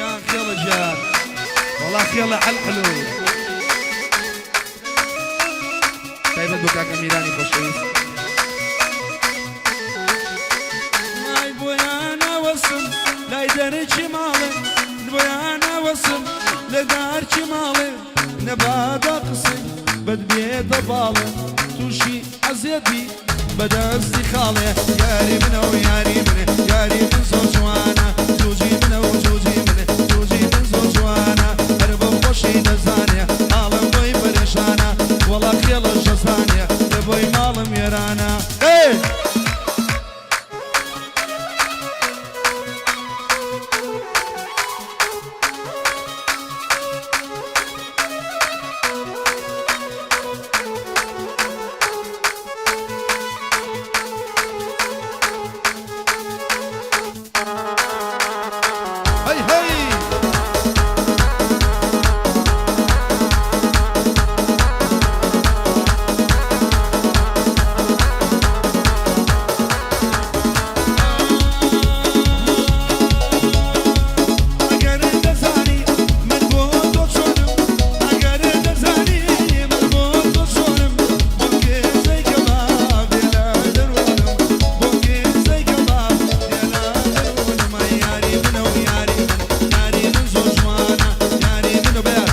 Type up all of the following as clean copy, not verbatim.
گیان خێڵە گیان وەڵا خێڵە عەلحلو تایبەت بۆ کاکە میرانی خۆشەویست. ئای بۆیان ئەوەسم لای دەرکی ماڵێ بۆیان ئەوەسم لە دارکی ماڵێ نەبادا قسەی بەد بێتە باڵێ تووشی ئەزیەت بی بە دەستی خاڵێ یاری منە و یاری منێ یاری من زۆر جوانە جوجی منە و جوجی منێ جوجی من زۆر جوانە هەر بۆ خۆشی دەزانێ حاڵم بۆی پەرێشانە وەڵا خێڵەش دەزانێ لە بۆی ماڵم وێرانە ئێ. هەی هەی. ئەگەر دەزانی من بۆ تۆ چۆنم، ئەگەر دەزانی من بۆ تۆ چۆنم، بۆ گێزەی کەباب دێ لە دەروونم، بۆ گێزەی کەباب دێ لە دەروونم. ئەی یاری منە و یاری من، یاری من زۆر جوانە، یاری من و بەیار،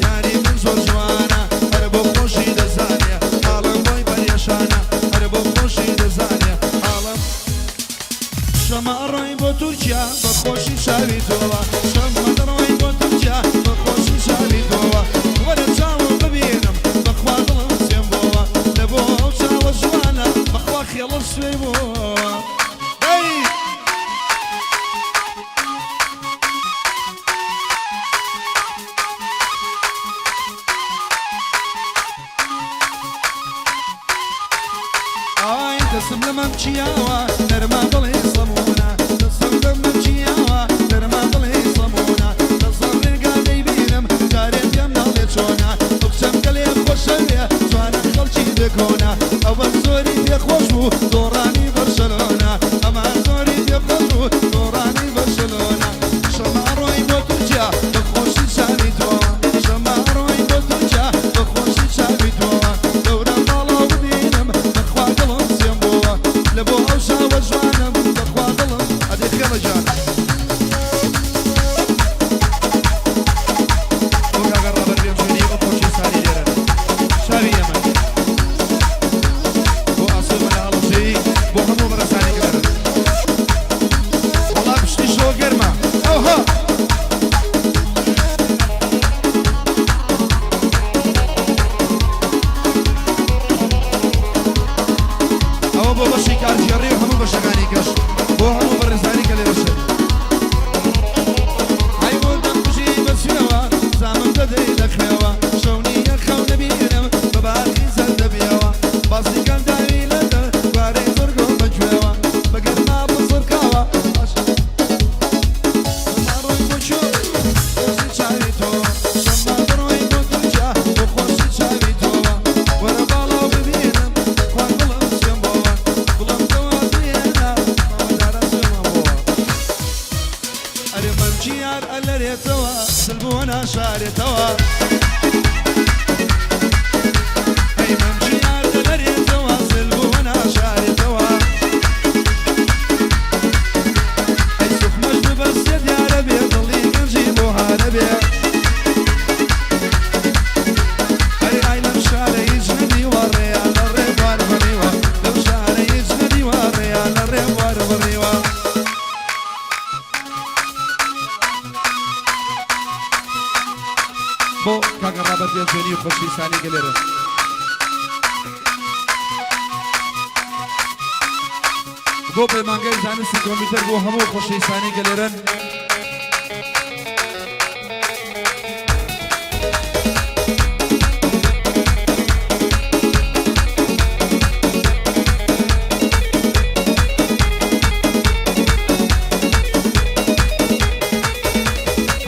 یاری من زۆر جوانە، هەر بۆ خۆشی دەزانێ حاڵم بۆی پەرێشانە، هەر بۆ خۆشی دەزانێ حاڵم. شەمە ئەڕۆین بۆ تورکیا بە خۆشی چاوی تۆوە شەمە دەڕۆین بۆ تورکیا بە خۆشی چاوی تۆوە وەرە چاوم ببینم بەخوا دڵم سێم بۆوە لە بۆ ئەو چاوە جوانە بەخوا خێڵم سوێی بۆوە دەی. ئای دەسم لە مەمکیاوە نەرمە دڵی سەمونە دەسم لە مەمکیاوە نەرمە دڵی سەمونە دەسم ڕێگا دەیبینم جارێ پێم ناڵێ چۆنە ئەو کچەم گەلێ خۆشەوێ جوانە خەڵکی دێکۆنە ئەوە زۆری پێ خۆش بوو دۆڕانی بەرشەلۆنە ئەمە زۆری پێ خۆش بوو دۆڕانی بەرشەلۆنە شەمە ئەڕۆین بۆ تورکیا بە خۆشی چاوی تۆوە شەمە ئەڕۆین بۆ تورکیا بە خۆشی چاوی تۆوە دەورە ماڵەوە ببینم بەخوا دڵم سێم بۆوە لە بۆ ئەو چاوە جوانم بەخوا دڵم ئەدێ خێڵە گیان. بۆ کاکە ڕابەر بێمژونی ئەو خۆشەویستانەی لێرەن چاوی ئێمەن بۆ ئاسۆ مەلا هەڵەبجەیی بۆ هەموو بەڕێزانی کە لێرەن وەڵا پشتی شەوە گەرمە ئەوها. ئەوە بۆ بەشی کارگێڕی و هەموو بەشەکانی کەش بۆ هەموو بەڕێزانی کە لێرە شن. ئەی بۆ دەمکوژی بەسوێوە زامم دەدەی لە خوێوە شەو نییە خەو نەبینم بە باخی زەردەبیەوە بازیکەم داوی لە دڵ گوارەی زڕگم بە گوێوە بە گەرما بزڕکاوە باش شەمە ڕۆی بۆ کوێ خۆشی چاوی تۆ شەمە بڕۆی بۆ تورکیا بۆ خۆشی چاوی تۆوە وەرە باڵاو ببینم خوا دڵم سوێم بۆوە گوڵم دەوا بێنە مامە جاران سوێمان بۆوە ئەرێ مەمکی یار ئەلەرێتەوە سل بۆ ناشارێتەوە ئەی مەمکی یار ئەلەرێتەوە سل بۆ ناشارێتەوە ئەی سوخمەش ببەستێ دیارە بێ دڵی گەنجی بۆ هارە بێ ئەی ئای لەم شارە هیچ نەدیوە ڕێیان لە ڕێبوار بڕیوە لەم شارە هیچ نەدیوە ڕێیان لە ڕێبوار بڕیوە. بۆ کاکە ڕابەر پێنجوێنی و خۆشویستانی گەلێرە. بۆ پەیمانگای زانستی کۆمپیوتەر بۆ هەموو خۆشەویستانی گەلێرەن.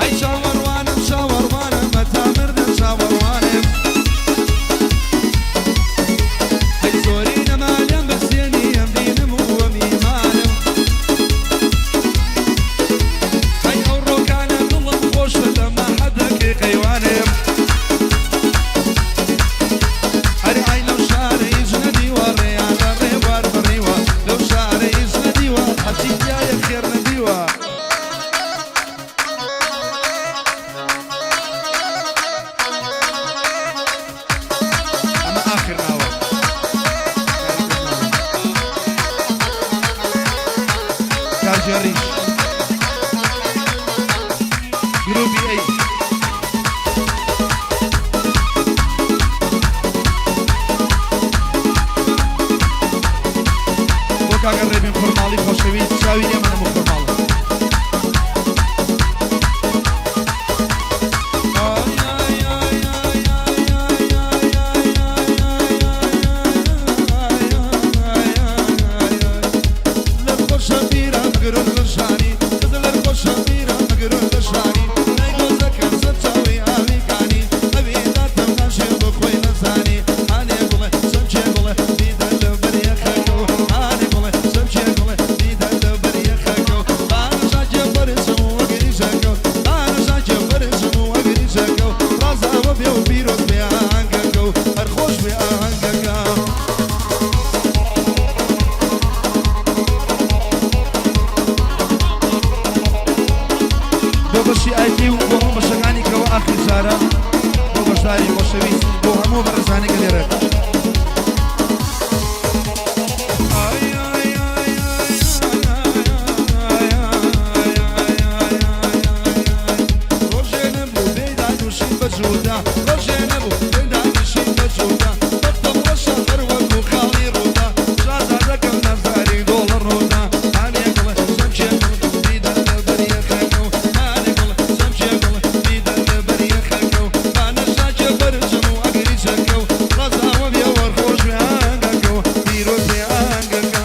هەی چاوەڕوانم چاوەڕوانم هەتا مردن چاوەڕوانم ئەی زۆری نەما لێم بەسێنی ئەم دینم و ئەم ئیمانم. گروپی ئەی. بۆ کاکە ڕێبین خورماڵی خۆشەویست چاوی لێمە هەموو خورماڵە. بۆ بەشی ئایتی و بۆ هەموو بەشەکانی کەوە ئاخر جارە بۆ بەشداری خۆشەویست بۆ هەموو بەڕێزانی کە لێرە. ڕۆژێ نەبوو بێ دانوشین بە جودا، ڕۆژێ نەبوو بێ دانیشین بە جودا، بەختم ڕەشە هەر وەکوو خاڵی ڕوودا، شازادەکەم نازاری دۆڵە ڕوودا، هانێ گوڵێ چەمکێ گوڵ دیدە لە بەر یەخەکەو، هانێ گوڵێ چەمکێ گوڵ دیدە لە بەر یەخەکەو، با نەشاکێ بەرچم و ئەگری چەکەو، ڕازاوە بێ وەرخۆش بێ ئاهەنگەکەو، پیرۆز بێ ئاهەنگەکە.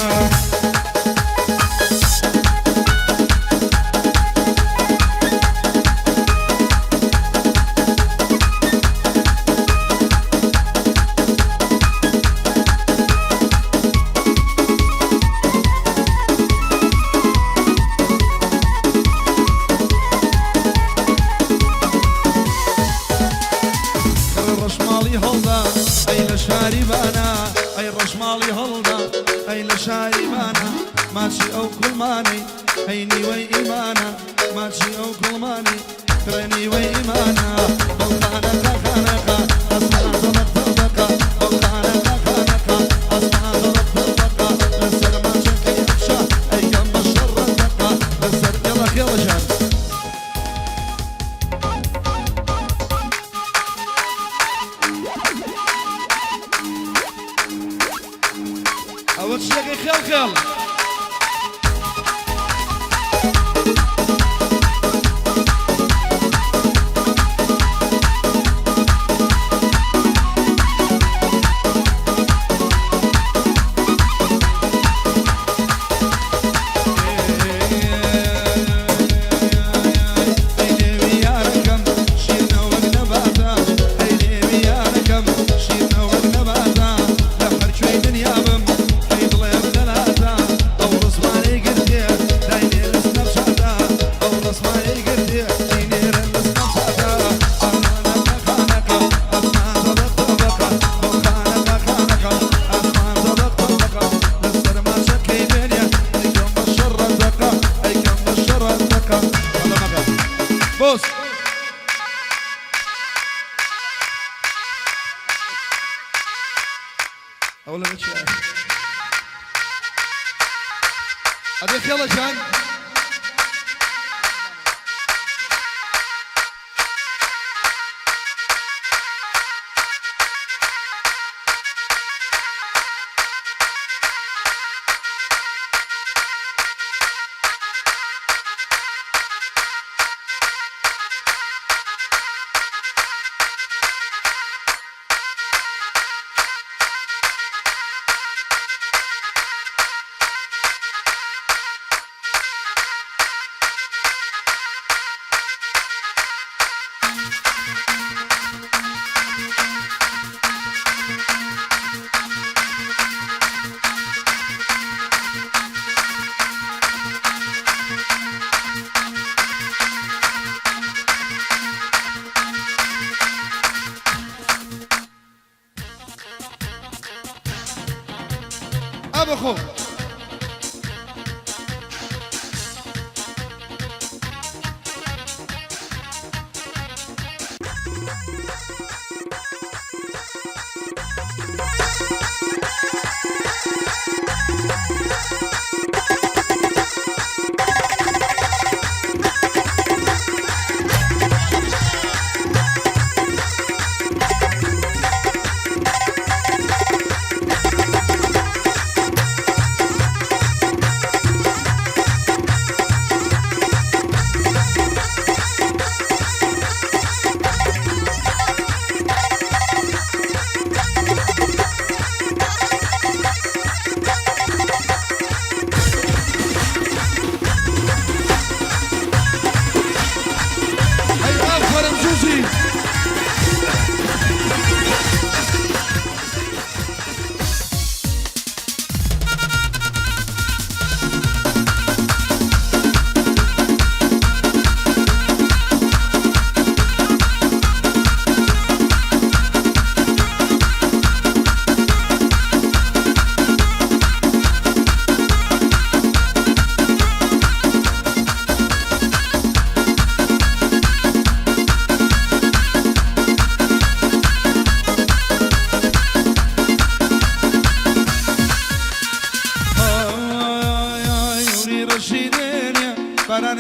کڕ ڕەشماڵی هەڵدا ئەی لە شاری بانە، ئەی ڕەشماڵی هەڵدا ئەی لە شاری بانە، ماچی ئەو کوڵمانەی ئەی نیوەی ئیمانە، ماچی ئەو کوڵمانەی کڕێ نیوەی ئیمانە، بەو خانەقا خانەقا ئەسمان تەبەق تەبەقە، بەو خانەقا خانەقا ئەسمان تەبەق تەبەقە، لەسەر ماچەکەی ئەکشا ئەیکەم بە شەڕە تەقە، لەسەر ئێڵە خێڵە ژان. ئەوە چیەکەی خێڵ خێڵ. ئەی لێوی یارەکەم شیرنە وەک نەباتە، ئەی لێوی یارەکەم شیرنە وەک نەباتە، لە هەر کوێی دنیا بم ئەی دڵێم لەلاتە، ئەو ڕسمانەی گرتێ داینێ لە سنەپچاتە، ئەو ڕسمانەی گرتێ دینێرە لە سنەپچاتە، خانەقا خانەقا ئەسمان تەبەق تەبەقە، بەو خانەقا خانەقا ئەسمان تەبەق تەبەقە، لەسەر ماچەکەی دوێنێ ئەیکەم بە شەڕە تەقە، ئەیکەم بە شەڕە تەقە. قەڵەمەکە بۆس. ئەوە لە بەچی ئەدێ خێڵە جان. ئا بەخۆ.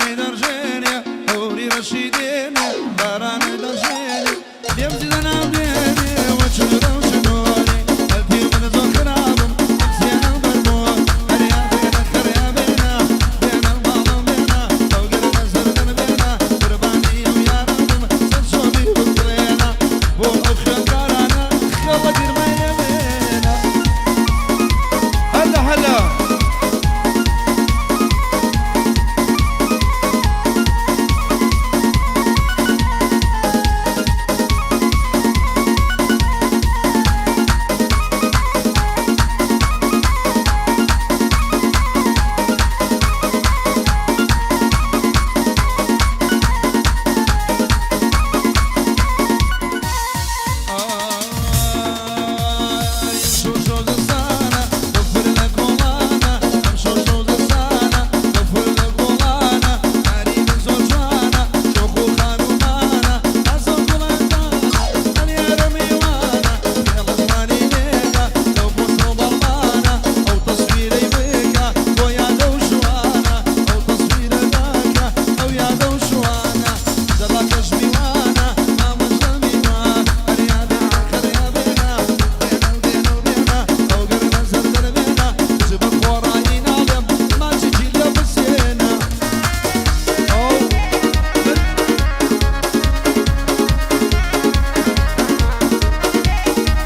بارانێ دەڕژێنێ هەوری ڕەشی دێنێ بارانێ دەڕژێنێ لێم زیدە ناو دێنێ وە چورە و چنۆرێ هەلپی من زۆر خرابم زیانم بەربۆ هەریا بێنە خەریا بێنە بێنە ماڵم بێنە ئەو گەرمە زەردن بێنە قوربانی ئەو یارم بم سەرچۆمی بکڵێنە بۆ ئەو خوێندکارانە خێڵە گرمەی لێ بێنە. هەلا هەلا.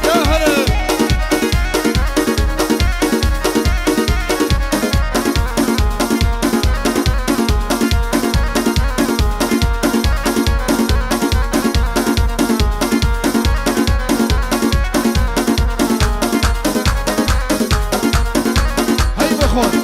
یا هەلا. هەی بەخۆت.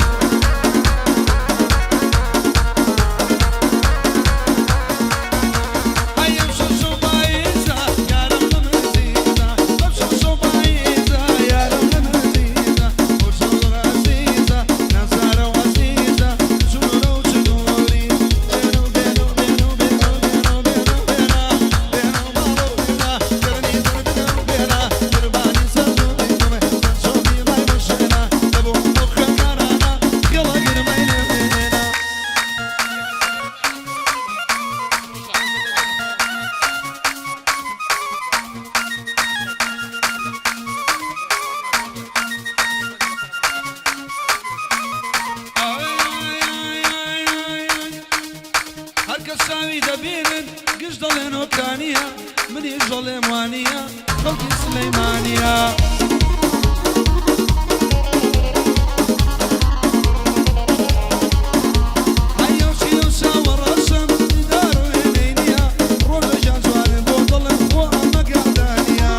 هەر کەس چاوی دەبینن گشت دەڵێن ئۆکانیە منیش دەڵێم وانییە خەڵکی سلەیمانیە. ڕۆژێکیان جوانن بۆ دڵم خۆ ئەمە گەردانیە.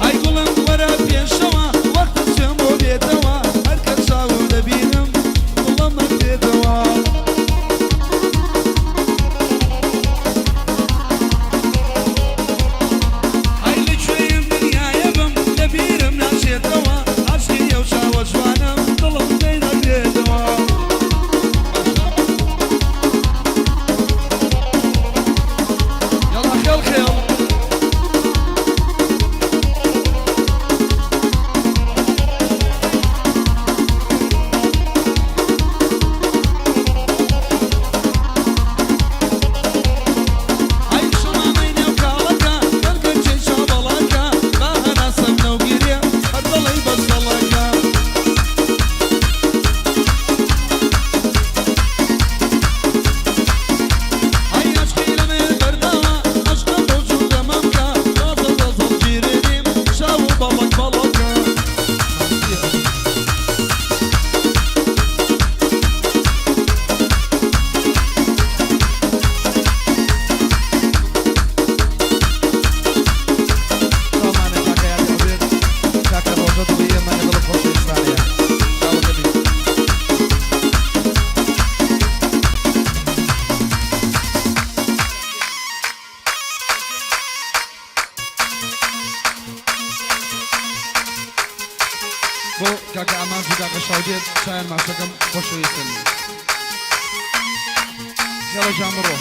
ئای گوڵم وەرە پێشەوە وەختە سوێن بۆ بێتەوە هەر کە چاوم دەبینم دڵم ئەکرێتەوە. ئای لە کوێیم دنیایە بم لە بیرم ناچێتەوە عاشقی ئەو چاوە جوانم دڵم دەیدەگرێتەوە. یاڵا خێڵ خێڵ. ئای شەمامەی نێو کاڵەکە دەرگەچەی چاوەڵەکە با هەناسەم نەوگیرێ هەر دڵی بەسەڵەکە. ئای عەشقی لە من بەرداوە عەشقم بۆ جووتە مەمکە تازە تازە گیرێنیم چاو و بەڵک بەڵکە. ساڵمانە کاکە یادی عوبێد، کاکە ڕۆژە دڵی ئێمە لەگەڵ خۆشەویستانەیە. چاوەکە بی. بۆ کاکە ئامانج و کاکە شاودێر چایان ماسەکەم خۆشەویستن. خێڵە گیان بڕۆ.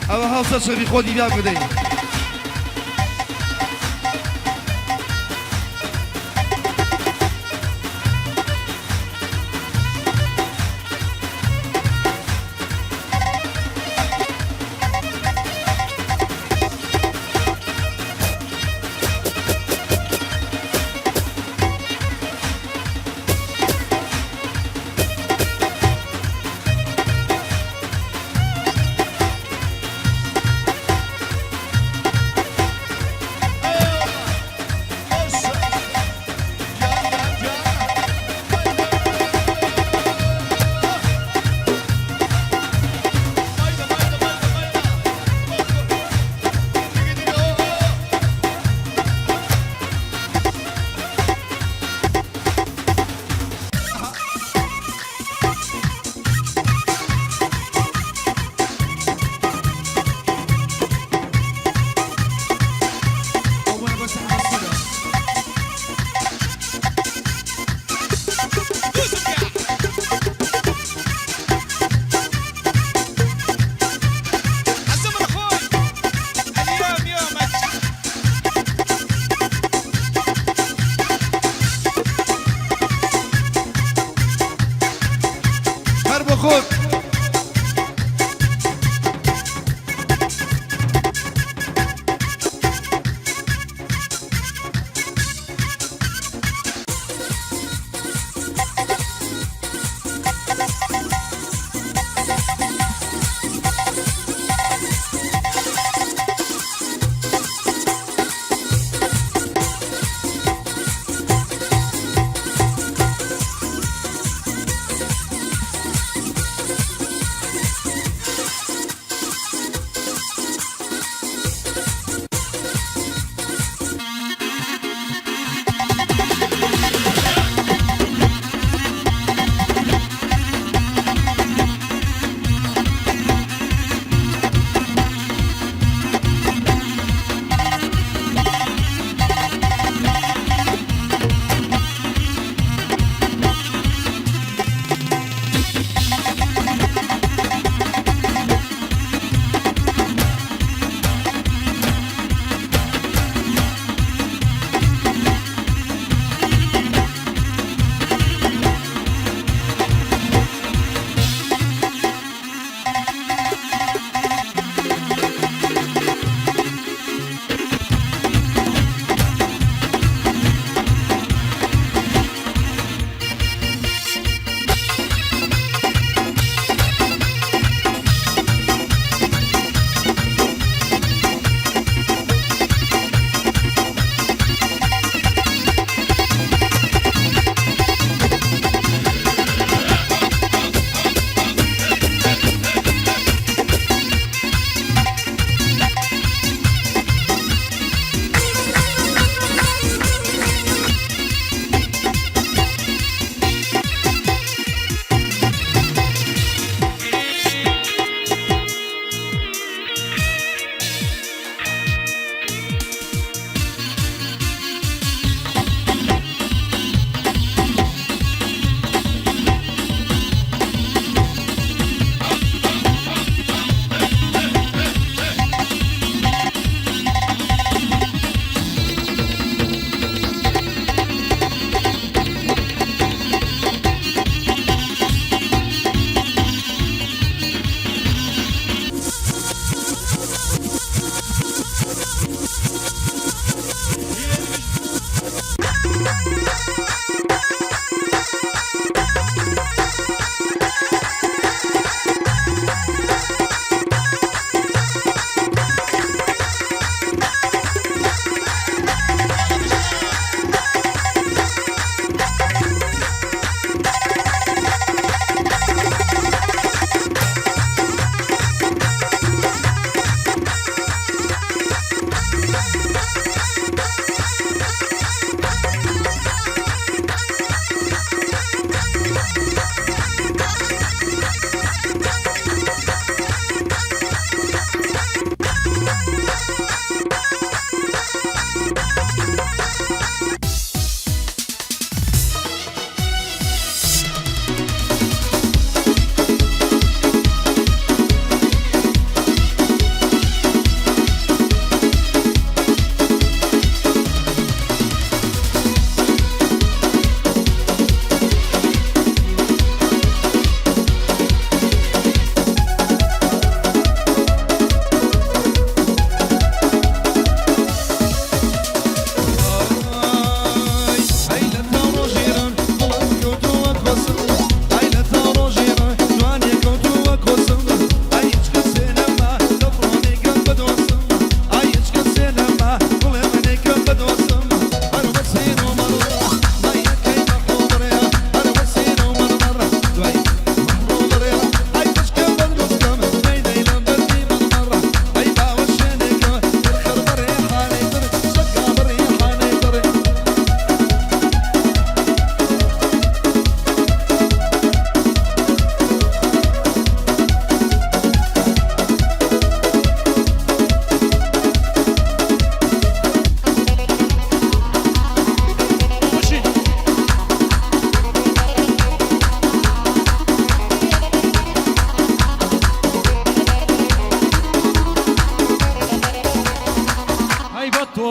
ئەوە هەڵسە چڕی خۆتی بیا بدەین. هەر بۆ خۆت.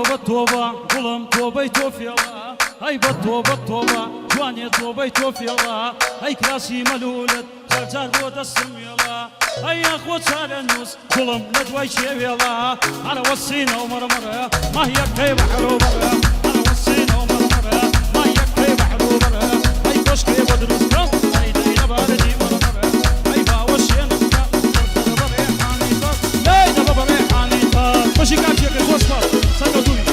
تۆبە تۆبە گوڵم تۆبەی تۆ فێڵە، هەی بە تۆبە تۆبە جوانێ تۆبەی تۆ فێڵە، هەی کراسی مەلوولت جار جار بۆ دەستم وێڵە، هەی یاخۆ چارەنووس گوڵم لە دوای کێ وێڵە، ئەرە وەسینە و مەڕمەڕە ماهیەکەی بەحر و بەڕە، ئەرە وەسینە و مەڕمەڕە ماهیەکەی بەحر و بەڕە، هەی کۆشکێ بۆ دروست کەم هەی دەی لە باردی مەڕمەڕە، هەی باوەشێنم کە پڕ بە ڕێحانی تەڕ، لای دەبە بە ڕێحانی تەڕ. بژی کاک جێگر زۆر سوپاس سەرکەوتووبی.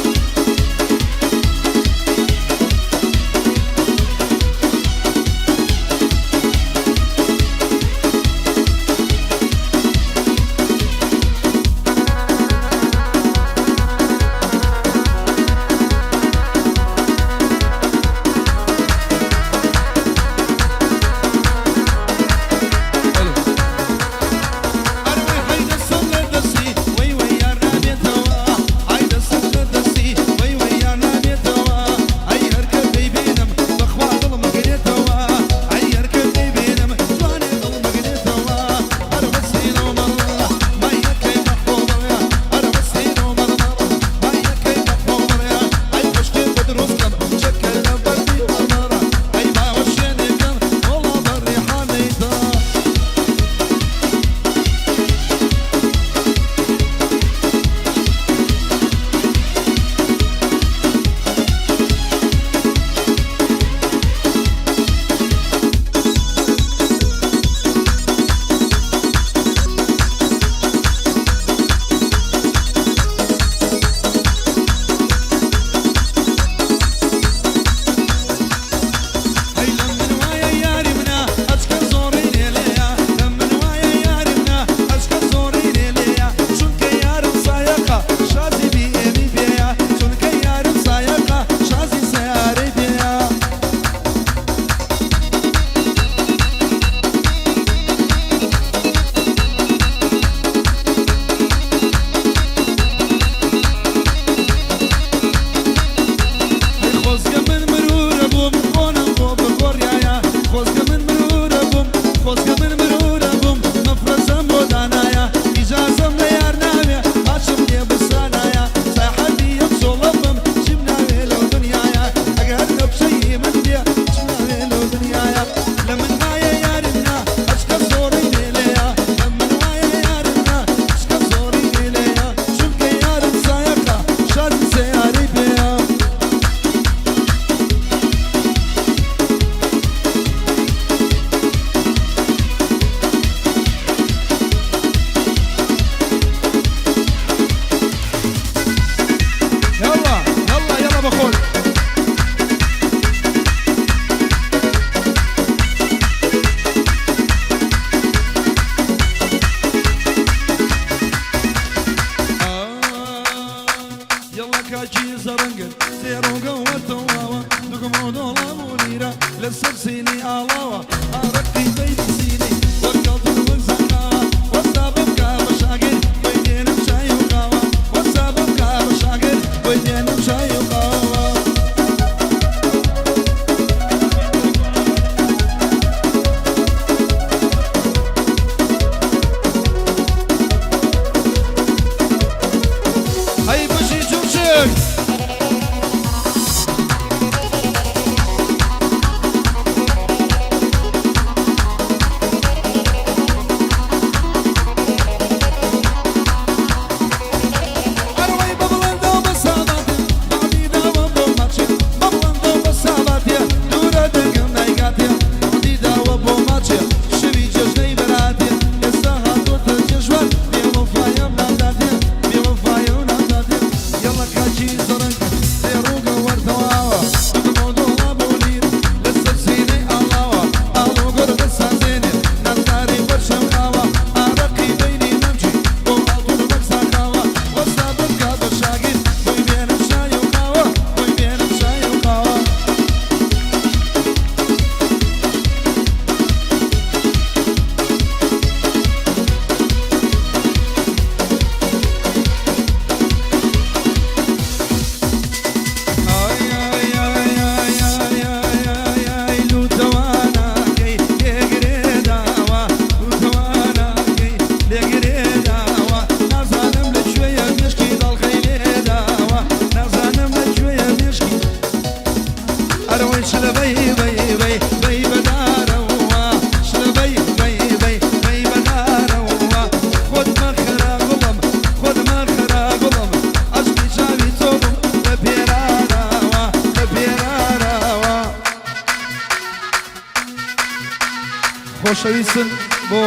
خۆشەویستن بۆ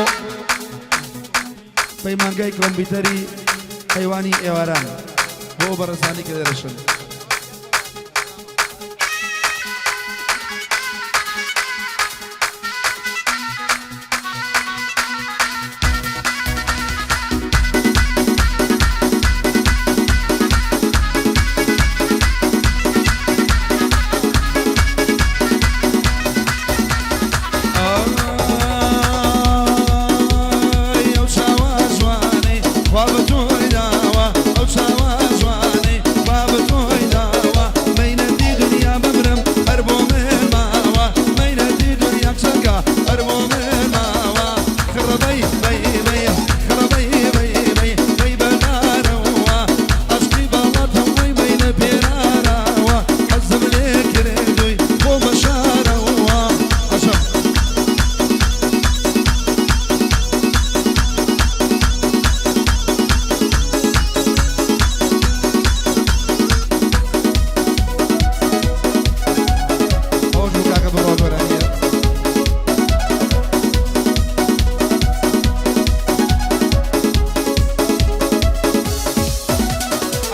پەیمانگای کۆمپیوتەری حەیوانی ئێواران بۆ ئەو بەڕێزانەی کە لێرەشن. ئای ئەو چاوە جوانەی خوا بە تۆی داوە، ئەو چاوە جوانەی خوا بە تۆی داوە، مەینەتی دنیا بمرم هەر بۆ من ماوە، مەینەتی دنیا چەکە هەر بۆ من ماوە. خڕەبەی بەی بەی خڕەبەی بەی بەی بەی بەنارەوە، عەشقی باڵاتم وەی مەینە پێناراوە، حەزم لێ کردووی بۆ مەشارەوە. عەجەب. خۆش بوو کاکە بڕوا گۆرانیە.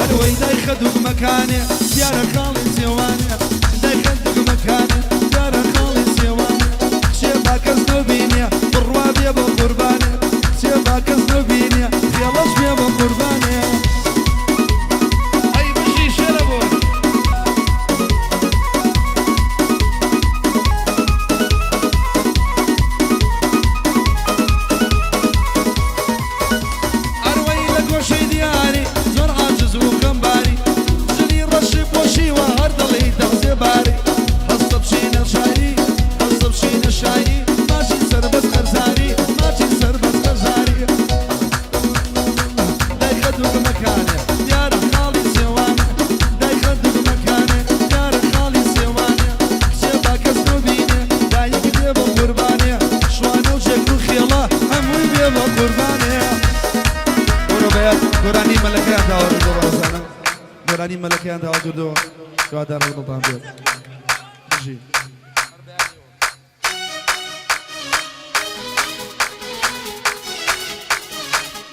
ئەروەی دای خەدوک مەکانێ دیارە خاڵی سێوانێ، دای خەدوک مەکانێ دیارە خاڵی سێوانێ، کچێ با کەس نەبینێ بڕوا بێ بە قوربانێ، کچێ با کەس نەبینێ خێڵەش بێ بە قوربانێ. ئەی بژی شێرە بۆی. ئەروەی لە گۆشەی دیاری زۆر عاجز و خەمباری، جلی ڕەشی پۆشیوە هەر دڵی تەغزێ باری، هەستە بچینە شایی هەستە بچینە شایی، ماچی سەربەست قەرزاری ماچی سەربەست قەرزاری. دای خەدوک مەکانێ دیارە خاڵی سێوانێ، دای خەدوک مەکانێ دیارە خاڵی سێوانێ، کچێ با کەس نەبینێ دایک بێ بە قوربانێ، شوانە و جێک و خێڵە هەمووی بێ بە قوربانێ. بۆرۆ بەیاد گۆرانی مەلەکەیان داوا کردووە بەڕێزانە، گۆرانی مەلەکەیان داوا کردووە، هیوادارم دڵتان بێت. بژی.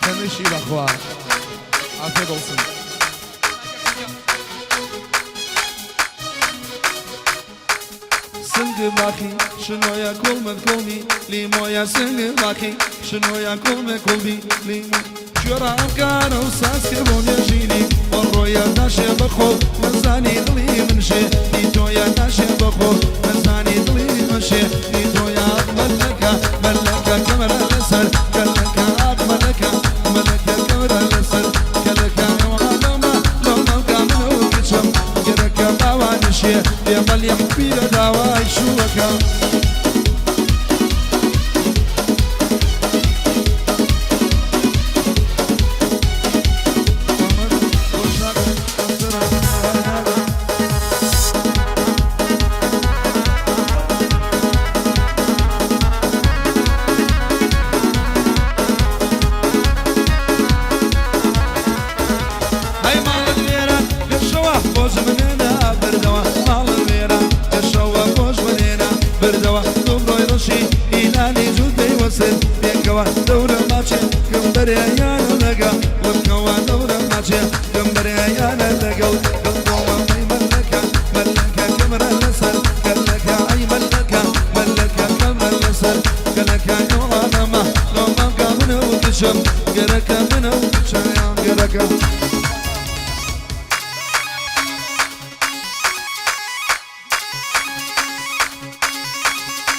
تەنیشی بەخوا. Afiyet olsun. سنگ باخی شنۆیە کوڵمە کوڵمی لیمۆیە، سنگ باخی شنۆیە کوڵمە کوڵمی لیمۆ، کوێرە ئەم کارە و ساز کرد بۆ نێژینی بەڕۆیە ناشێ بەخۆ مەزانی دڵی منشێ دیتۆیە، ناشێ بەخۆ مەزانی دڵی منشێ دیتۆیە. مەلەکە مەلەکە کەمەرە لەسەر کەلەکە، ئاق مەلەکە مەلەکە کەمەرە لەسەر کەلەکە، ئەوعالەمە لەو ناوکا منەوە کچم گەرەکە باوانشێ پێمەلی حپیرە داوای شووەکە. ئەی ماڵت وێران لەشەوە خۆش منێنە بردەوە، ماڵت وێران لەشەوە خۆش منێنە بردەوە، دومڕۆی ڕەشی هیلالی جووت پەیوەستن پێکەوە، دەورە ماچێ کەم بەرێیانە لەگە لەبکەوە، دەورە ماچێ کەم بەرێیانە لەگەڵ دڵخۆمە. ئەی مەلەکە مەلەکە کەمرە لەسەر کەلەکە، ئەی مەلەکە مەلەکە کەمرە لەسەر کەلەکە، ئەوانەمە لۆمەکە منە و کچم گەرەکە منە و کچم گەرەکە.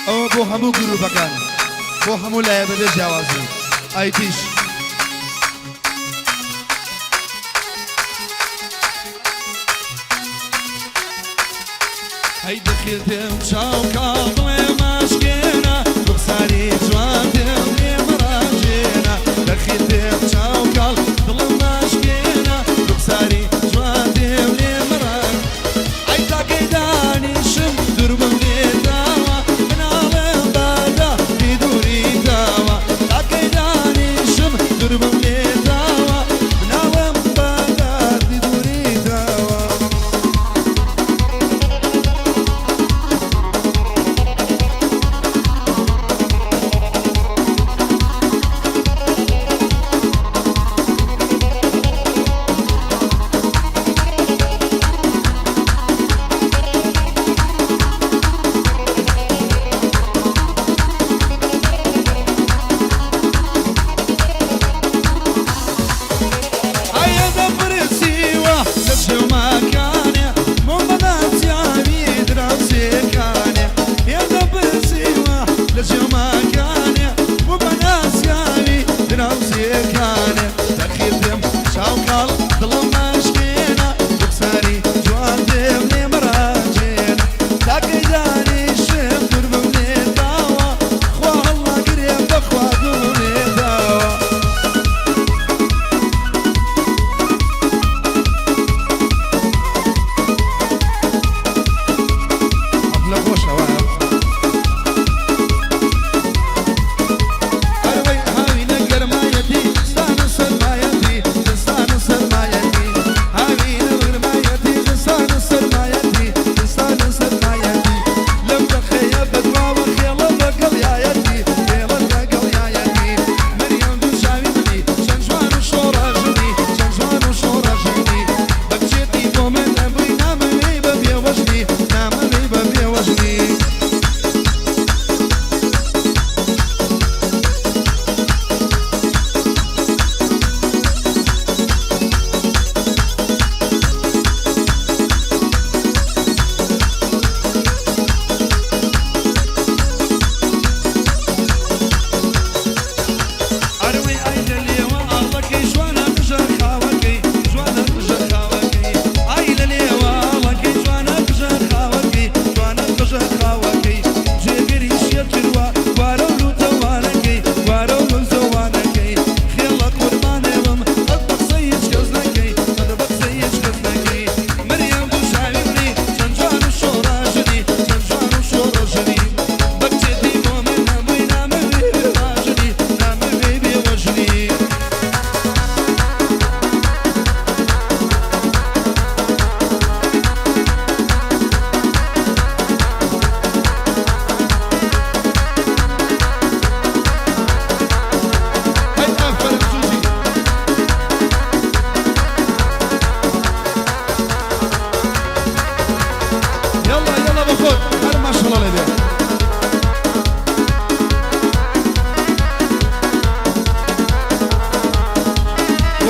ئەوە بۆ هەموو گروپەکان، بۆ هەموو لایە بەبێ جیاوازی ئایتیش. ئەی دەخیل پێم چاو کاڵ بڵێ ماشکێنە، ڕوخساری جوان پێم لێ مەڕاژێنە، دەخیل پێم چاو کاڵ دڵم ماشکێنە، ڕوخساری جوان پێم لێ مەڕاژ. ئەی تاکەی دانیشم دووربم لێداوە، مناڵم بادا دووری داوە، تاکەی دانیشم دووربم لێداوە، مناڵم بادا دووری داوە.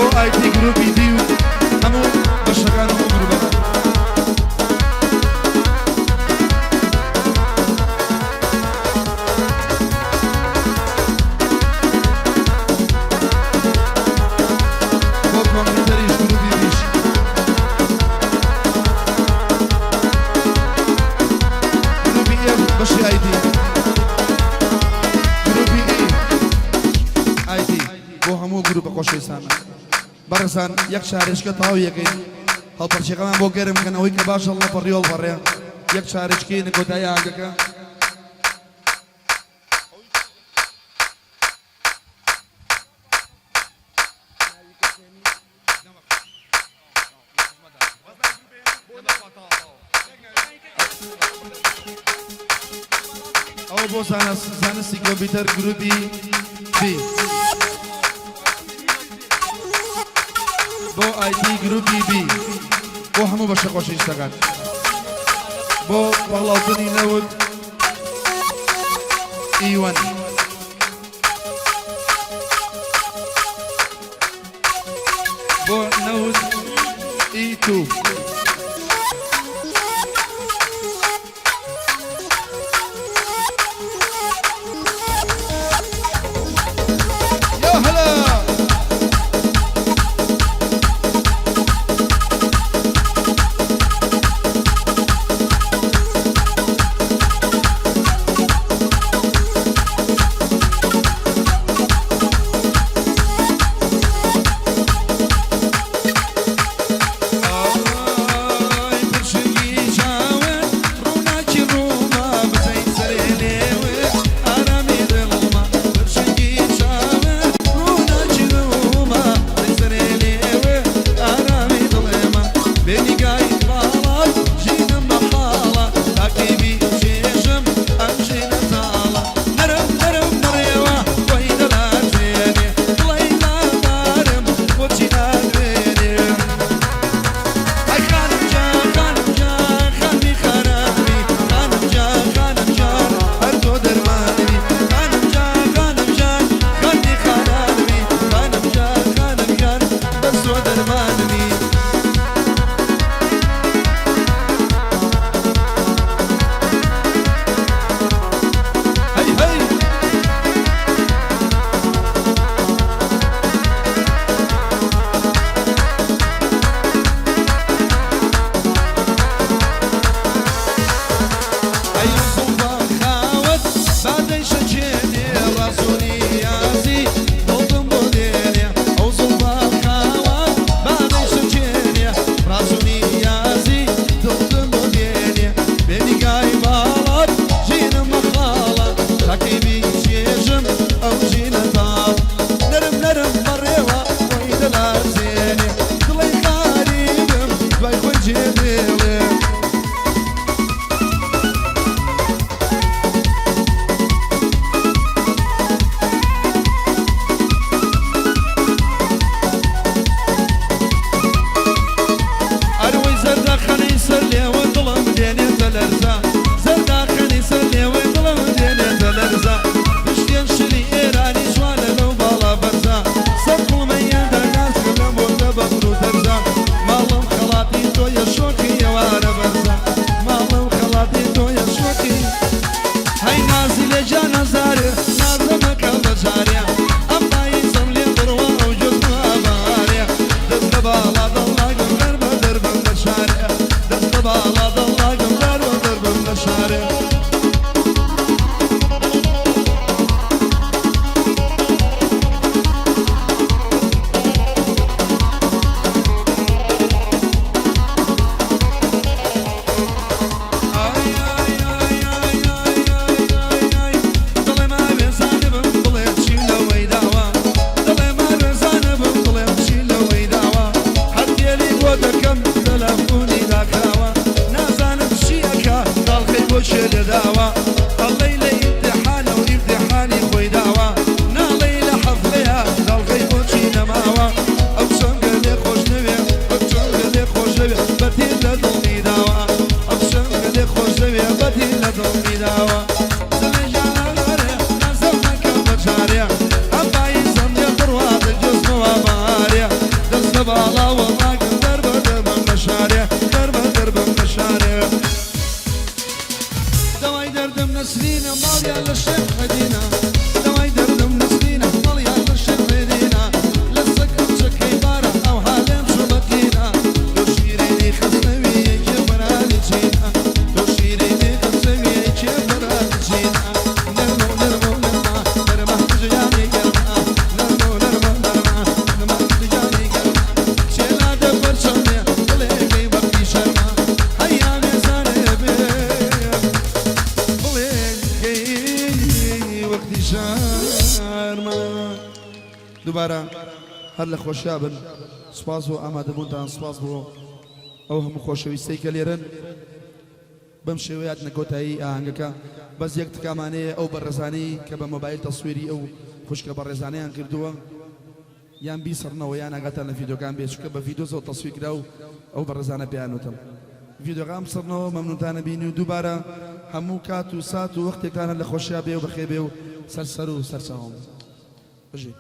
بۆ ئایتی گروپی دی و هەموو بەشەکان و هەموو گروپەکان. بۆ کۆمپیوتەریش گروپی بیش. گروپی ئێف بەشی ئایتی. گروپی ئی ئایتی. بۆ هەموو گروپە خۆشەویستانە. بەڕێزان یەک شارێچکە تەواو یەکەین هەڵپەرچەکەمان بۆ گەرم کەن ئەوەی کە باش هەڵنەپەڕی هەڵپەڕێ یەک شارێچکەی نە کۆتایی ئاگەکە. ئەوە بۆ زانستی کۆمپیوتەر گروپی بی. بۆ ئایتی گروپی بی. بۆ هەموو بەشە خۆشەویستەکان. بۆ پاڵاوتنی نەوت ئیوەن. بۆ نەوت ئی تو. یا هەلا. دووبارە هەر لە خۆشیا بن. سوپاس بۆ ئامادەبوونتان، سوپاس بۆ ئەو هەموو خۆشەویستەی کە لێرەن. بەم شێوەیە هاتنە کۆتایی ئاهەنگەکە. بەس یەک تکامان هەیە ئەو بەڕێزانەی کە بە مۆبایل تەسویری ئەو خوشکە بەڕێزانەیان کردووە یان بیسڕنەوە یان ئاگاتان لە ڤیدۆکان بێت چونکە بە ڤیدۆ زۆر تەسویر کرا و ئەو بەڕێزانە پێیان وتم ڤیدۆکان بسڕنەوە مەمنونتانە بین و دووبارە هەموو کات و سات و وەختێکتان هەر لە خۆشیا بێ و بەخێر بێ و سەر سەر و سەر چاوم بژین.